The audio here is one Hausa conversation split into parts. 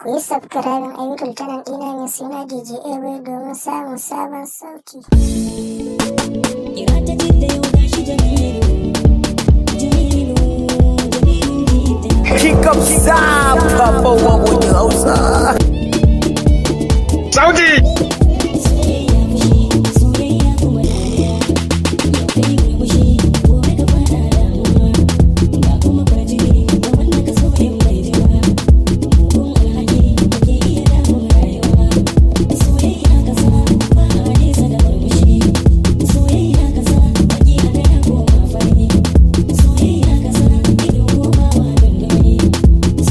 Ku yi subscribing a YouTube channel ɗina mai suna DJ Airway domin samun sabon sauti. Kira ta Jidda, yau gashi Jamilu, Jamilu, Jamilu Jidda. King of zafafan waƙoƙin Hausa. Sauti! Soyayya fushi, soyayya kuma dariya. Yau kai murmushi, gobe ka fada damuwa. Ga kuma kwarjini ga wanda ka so in bai ji ba. Mugun alhaki da ke iya damun rayuwa. Soyayya kasa ba a nesa da murmushi. Soyayya kasa baki a gaya koma fari. Soyayya kasa ido komawa dundumi.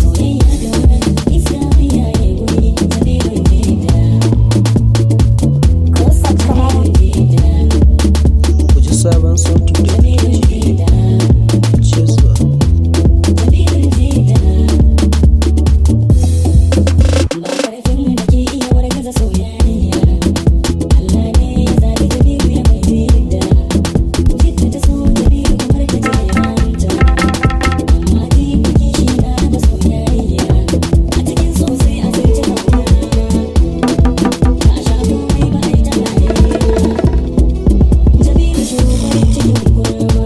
Soyayya kamar iska mai yaye guri. Jamilu Jidda. Ku yi subscribing. Jidda. Ku ji sabon sauti daga DJ ce zuwa. Jamilu Jidda. Ba karfin da ke iya wargaza soyayya. Allah ne ya zaɓi Jamilu ya mai Jidda. Jidda ta so Jamilu kamar ta ce hanta. Amma jibi kishi na raba soyayya. A cikin so sai a zirce kauna. Ba a sha komai ba, a yi ta dariya. Jamilu shiru, farin cikin kurma.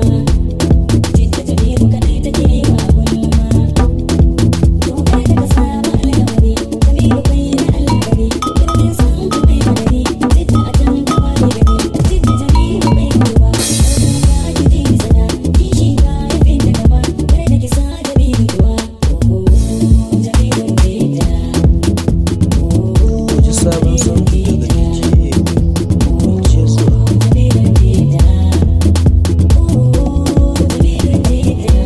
Jidda Jamilu kaɗai take yi wa gulma. Dokar da ka saba alƙawari, Jamilu bai na Allah gari, birnin san ka bai madari, Jidda a can ka bani gari, Jidda Jamilu bai ruwa, kuka ki ji sana, kishi ba ya fita gaba, kar da ki sa Jamilu ruwa, oh Jamilu Jidda, Ku ji sabon sauti daga DJ ce zuwa. Jamilu Jidda, oh Jamilu Jidda.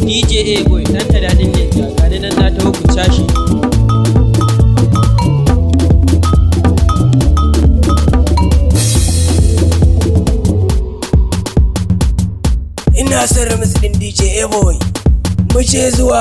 DJ A Boy ɗan ta daɗin leka, gani nan na taho, ku cashe. Ina son remix ɗin DJ A-Boy. Mu je zuwa.